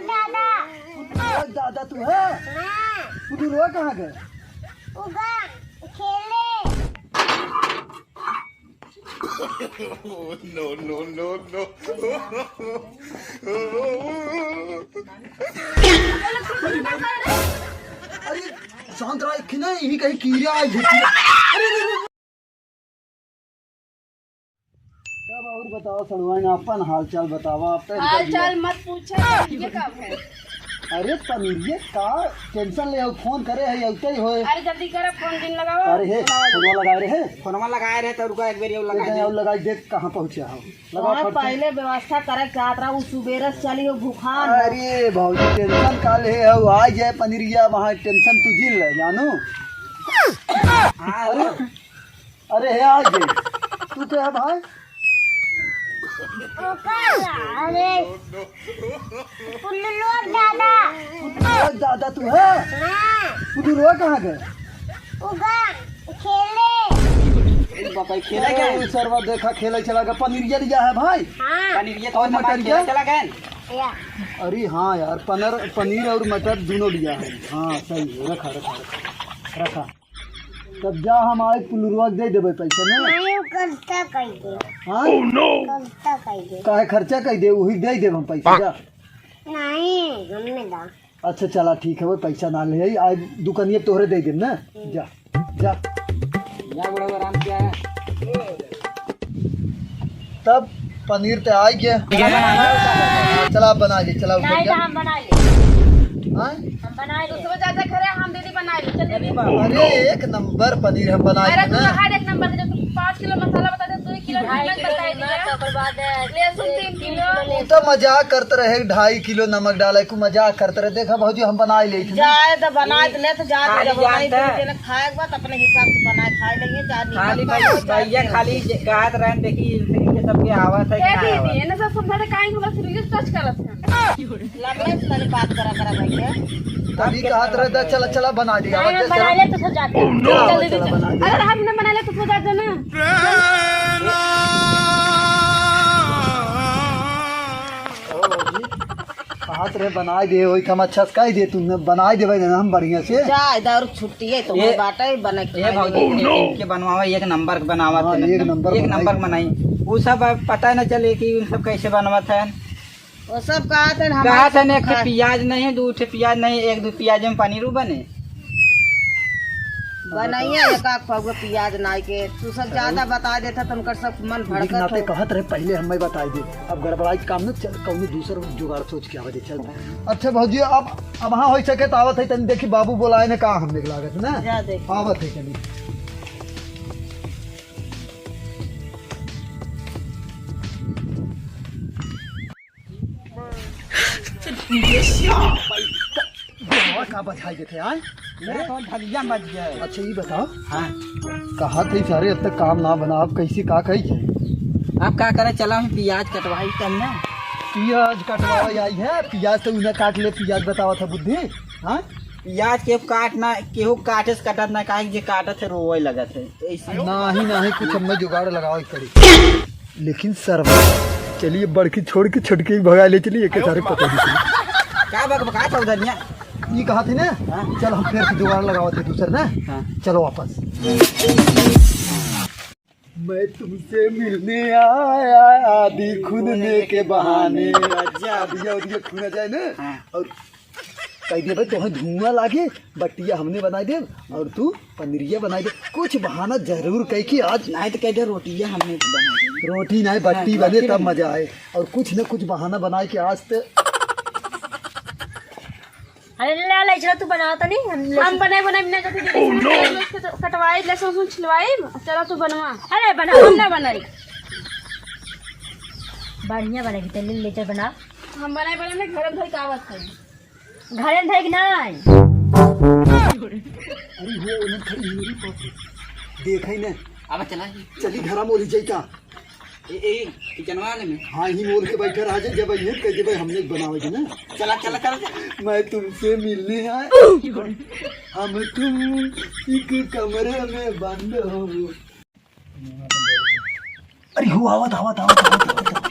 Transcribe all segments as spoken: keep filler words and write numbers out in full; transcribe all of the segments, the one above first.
दादा। दादा तू है? हाँ। तू रोए कहाँ गए? उगा खेले। No, no, no, no। अरे, शांत रहा कि नहीं, यही कहीं कीड़ा आई है। अरे, अरे, अरे। तब और बताओ सड़ुआइन, अपन हाल चाल बतावा। आप तो हाल चाल मत पूछे, ये कब है? अरे पनीरिया का tension ले, फोन करे है, अउते ही होए। अरे जल्दी कर, फोन जिन लगावा। अरे हे, फोनवा लगाए रहे। फोनवा लगाए रहे तो रुका, एक बेर और लगा दे। और लगाई देख कहाँ पहुँचे हो। लगा वहाँ फट से। पहले व्यवस्था करे चाहत रहा, उ सुबेरे से चली हो भूखान हो। अरे भौजी tension का ले है, आ जाए पनीरिया, वहाँ tension तू जिन ले जानू। अरे, अरे हे आ गए। तू क्या है भाई? अरे, पुल्लुआ दादा। पुल्लुआ दादा तू है? हाँ। पुल्लुआ कहाँ गए? उगा खेले। बापा खेले क्या? अरे, सरवा देखा खेले चला गया। पनीरिया लिया है भाई? हाँ। पनीरिया तो और मटर खेले चला गए। या। अरे हाँ यार, पनर, पनीर और मटर दोनों लिया है। हाँ सही है, रखा, रखा, रखा, रखा। तब जा, हम आए पुलुरवा के दे देबे पैसा ना। नहीं, उ खर्चा कर दे। हाँ? खर्चा कर दे। काहे खर्चा कर दे, वही दे देब हम पैसा, जा। नहीं, हमें दा। अच्छा चला ठीक है, वो पैसा ना ले आई, आज दुकानिया तोहरे दे देब ना। जा, जा। जा बड़ा आराम से आया। तब पनीर ते आ गया। चला बना ले, चला उठा नहीं, गया। तो हम बना ले। हाँ? हम बना ले। तो ज्यादा करे, हम दीदी बना ले। चल दीदी। अरे एक नंबर पनीर हम बनाए अरे थे तू ना। हर एक नंबर के, जब तू पाँच किलो मसाला बता दे, दो किलो ढाई नमक किलो बताए नमक, दिया। ओकर बाद लहसुन तीन किलो। तू तो मजाक करत रहे, ढाई किलो नमक डाले, तू मजाक करत रहे। देखा भौजी हम बनाए ले थे ना। जाए तो बना ले तो जा, खाली जब बनाई जानता। तो खाए के बाद अपने हिसाब से बना खाए लेंगे, जा खाली निमक भैया, डाल के भैया खाली जे कहत रहन, देखी इनके सबके आवत है कि ए ना दीदी, आवत। एने सब समझा दे, काहे हमरा से रिलीज टच करत है? लगे से तनी बात करा, करा भैया। तभी कहत रहे, "दा, चला, चला, बना दिया।" नहीं, हम बना ले तो सब जाते हैं। चला, चल दीदी, चला, चल। बना दे। अगर हम ना बना ले तो सब जाते ना। कहत रहे, "बना दे, वही हम अच्छा से कह दे, तू न बना देबे ना हम बढ़िया से।" जा, इधर छुट्टी है, तो ये, बाटे, बना के ये खाए भौजी, लेंगे। एक, एक के बनवावे, एक नंबर के बनावत हाँ, है, एक नंबर एक बनाई। नंबर बनाई। वो सब अब पता न चले कि उन सब कैसे बनवत है। वो सब कहत है, हमारे कहत है, सब एक ठे खा- प्याज नहीं, दो ठे प्याज नहीं, एक दो प्याज में पनीर बने। बनाइए एक आध पौवा प्याज नाई के, तू सब ज्यादा बता देता तो उनकर सब मन लेकिन भड़कत नाते हो। कहत रहे, पहले हमें बताई दे, अब गड़बड़ाई काम न चल, कौनो दूसर जुगाड़ सोच के आवे दे, चल। अच्छा भौजी, अब, अब हाँ हो सके तो आवत है, तनी देखी बाबू बोलाए ने का हमने के लागत ना। जा देख। आवत है चली। बेवा का बजाई देते आए? मेरा तो धलिया बज गया है। अच्छा, ये बताओ। हाँ। कहा थे सारे, अब तक काम ना बना, अब कैसे का कही थे? अब का करे, चला हम प्याज कटवाई तब ना। प्याज कटवावे आई है, प्याज तो उन्हें काट ले, प्याज बतावा था बुद्धि। हाँ? प्याज केहू काट ना, केहू काटे से कटत ना, काहे कि जे काटत है रोवे लगत है। ऐसे। नाही, नाही, कुछ हमें जुगाड़ लगावे के पड़ी। लेकिन सरवा, चलिए बड़की छोड़ के छोटकी भगा ले चलिए, एक सारे पता नहीं। का बकबका था उधर यहाँ? ये कहा थी ना? हाँ। चल हम फिर से जुगाड़ लगावत है दूसर ना। हाँ। चलो वापस। मैं तुमसे मिलने आया आधी खून में के बहाने। अच्छा। अभी ये, अभी ये खून आ जाए ना। हाँ। और कह दिया भाई, तोहे धुआं लागे, बटिया हमने बनाई देब और तू पनीरिया बनाई दे। कुछ बहाना जरूर कह के आज। नहीं तो कह दे रोटिया हमने बनाई देब। रोटी नहीं, बट्टी हाँ, बने रोटी तब बने। मजा आए। और कुछ न कुछ बहाना बनाए के आज तो। अरे ले ले, ले, चलो तू बनाओ तो नहीं, हम ले हम बनाए, बनाए बिना जल्दी दीदी से कटवाई, लहसुन उसुन छिलवाई, चलो तू बनवा। अरे बनाओ, हम ना बनाई। बढ़िया बनेगी, तेल ले चल बनाओ। हम बनाए, बनाए घर में धोई का आवत है। घरे में धइक नाई। अरे हो, ओनन खड़ी है मेरी बाप रे। देखा ही ना। अब चला ही। चली घरा मोली जाई का? ए, ए, किचनवा वाले में। हाँ, ही मोल के बैठे रह जाए, जब ये कह दे भाई हमने बनावे के ना। चला, चला, चला, चला। मैं तुमसे मिलने आया। हम तुम एक कमरे में बंद हो। अरे हो, आवत, आवत, आवत, आवत, आवत।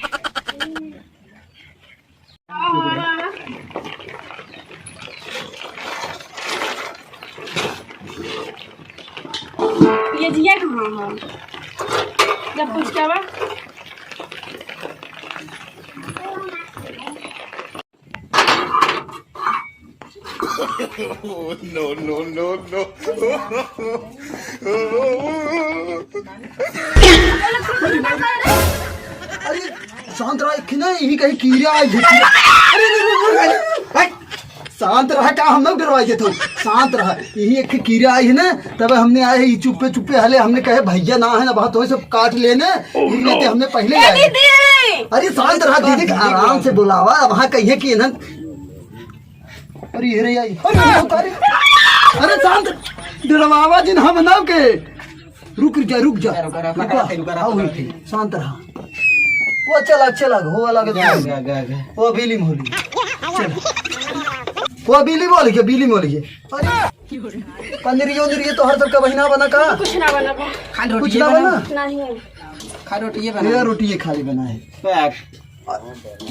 ये कहाँ है? जब पूछ के आवा। No, no, no, no। अरे, शांत रहा, एक ना यही कहीं कीड़ा आई है। अरे, अरे, अरे, अरे, अरे, शांत रहा, का हम लोग डरवाई देत हो? शांत रहा, यही एक कीड़ा आई है ना, तब हमने आए हैं, ये चुप्पे चुप्पे हले, हमने कहे भैया ना है ना, बहुत हो सब काट लेने, Oh, no। हमने पहले ए, आए। दीदी! अरे, शांत रहा, दीदी, आराम से बुलावा, वहाँ कहिए कि इन्हन अरे, अरे, आई। अरे, अरे, अरे, अरे, शांत। डरवावा जिन हम ना के। रुक जा, रुक जा। रुका, रुका, रुका, रुका, रुका, आओ, रुका। शांत रहा। वो चला, चला, हो वाला के गा, गा, गा, गा। वो बिली मोली। चल। वो बिली मोली के, बिली मोली के। अरे, पनीर यो, ये तो हर सबका बहिना बना का? कुछ ना बना बा। खाली कुछ रोटी ना बना? बना? नहीं। खाली रोटी ये बना ये है। रोटी ये खाली बना है। पैक।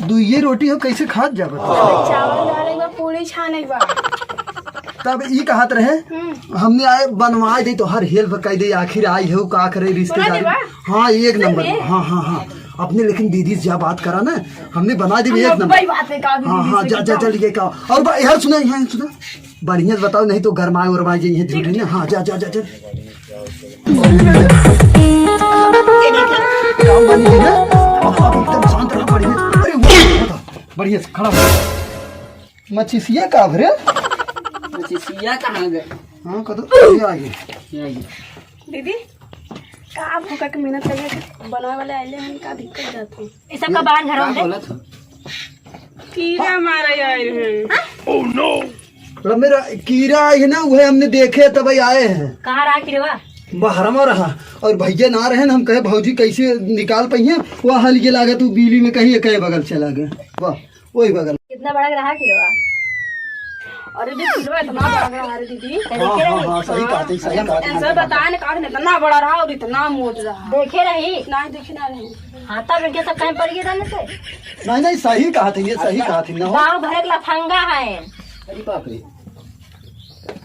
दुइये रोटी हो, कैसे खात जाबे? चावल डाले बा, पूरी छाने बा। तब ई कहत रहे, हम्म। हमने आए बनवाए दे, तो हर हेल्प कर दे, आखिर आई हो, का करे रिश्तेदारी। बना दे बा? हाँ, एक नंबर। सुन ले। हाँ, हाँ, हाँ। अपने लेकिन दीदी से जा बात करा ना, हमने बना दी हम एक नंबर। बड़ी बात है, का भी हाँ, दीदी हाँ, से जा, जा, बताओ। चल, ये का। और बा-, यार सुना, यहाँ सुना। बढ़िया से बताओ, नहीं तो गरमाए उरमाए जाइए, झूठी ना। हाँ, जा, जा, जा, जा। काम बनी है ना? अब, अब एकदम शांत रहा, बढ़िया। अरे, वो, वो था। बढ़िया से खड़ा हो। मचिसिया का भरे? मचिसिया कहाँ गए? हाँ, कदम, ये आ गए। ये आ गए। दीदी, का भूखा के मेहनत करके बनावे वाले आइले हैं, का दिक्कत जात है? ये सब का बाहर घर का में? बोलत हो? कीड़ा मारे आए हैं। Oh no! मतलब मेरा कीड़ा आई है ना, वह हमने देखे तब आए हैं। कहाँ रहा कीड़वा? बहरमा रहा और भैया ना रहे ना, हम कहे भौजी कैसे निकाल पाई हैं, वह हल ये लागे तू बिली में कहीं एक बगल चला गए। वाह, वही बगल। कितना बड़ा रहा कीड़वा? अरे दीदी, कीड़वा इतना बड़ा रहा रे दीदी। हाँ, हाँ, हाँ, सही बात है, सही बात है। ऐसा बताए ना, काट इतना बड़ा रहा और इतना मोट रहा। देखे रही? नहीं, देखे ना रही। हाँ, तब इनके सब कहीं पड़ गए रहने से? नहीं, नहीं, सही कहा थे, ये सही कहा थे ना हो। गाँव भर के लफंगा है। अरे बाप रे।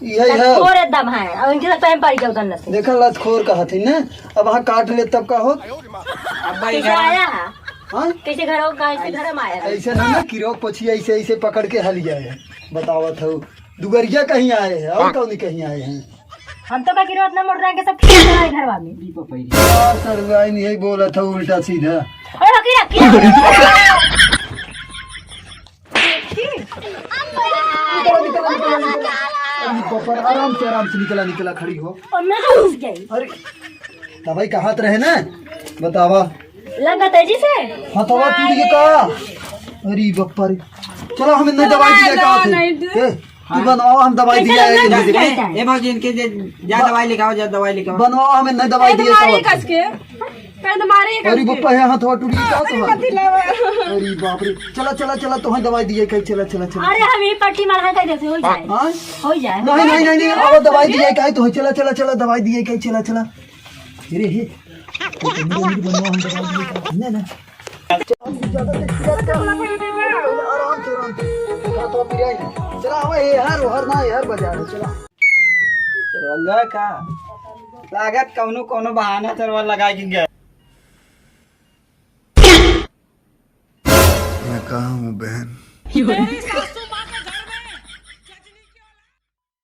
यही है। लतखोर एकदम है, और इनके सब कहीं पड़ गए उधर से। देखा, लतखोर कहा थे ना, अब हाँ काट ले तब का हो? अब भाई कैसे घर आया है? हाँ? कैसे घर हो, कैसे घर में आया है? ऐसे ना, ना, किरो पोछिया ऐसे, ऐसे पकड़ के हल गया है। बतावत हो, दुगरिया कहीं आए हैं, और कौन कहीं आए हैं? हम तो बाकी रोज ना मोड़ रहे हैं कि सब ठीक है घरवा में। यार, सरुआइन यही बोला था उल्टा सीधा। अरे, रखी, रखी, रखी। निकला, निकला, निकला, निकला। अरे, बाप रे, आराम से, आराम से निकला, निकला, खड़ी हो। और मैं तो घुस गई। अरे, दवाई कहाँ रहे ना? बतावा। लगा तेजी से। हाँ, दवा टूट गई का? अरे, बाप रे। चलो, हमें नहीं दवाई दिया का नहीं, थे? नहीं, ए, तू बनवाओ, हम दवाई कैसे दिया है, लगता है? ए, ए, भौजी, इनके जे, जा बा- दवाई लेके आओ, जा दवाई लेके आओ। बनवाओ, हमें नहीं दवाई ए, दिए तुम्हारे तो। कस के, पहले तुम्हारे ही कस अरे के। बप्पा, यहाँ थोड़ा टूट गया, क्या अरे तुम्हारा? मत हिलावा। अरे बाप रे, चला, चला, चला, तुम्हें दवाई दिए कहीं, चला, चला, चला। अरे हम ये पट्टी मलहा कर देते, हो जाए। हाँ? हो जाए। नहीं, नहीं, नहीं, नहीं, अब दवाई दिए कहीं तो, चला, चला, चला, दवाई दिए कहीं, चला, चला। अरे हे, तो तुम लोग भी बनवाओ, हम दवाई दिए कहीं, नहीं, नहीं। आराम से, आराम से। हाँ, तो पिराई। चला, आवा, ये हर, हर ना, ये हर बाजार है, चला। सरवा का? लागत कौनो, कौनो बहाना सरवा लगा के गया। मैं कहाँ हूँ बहन?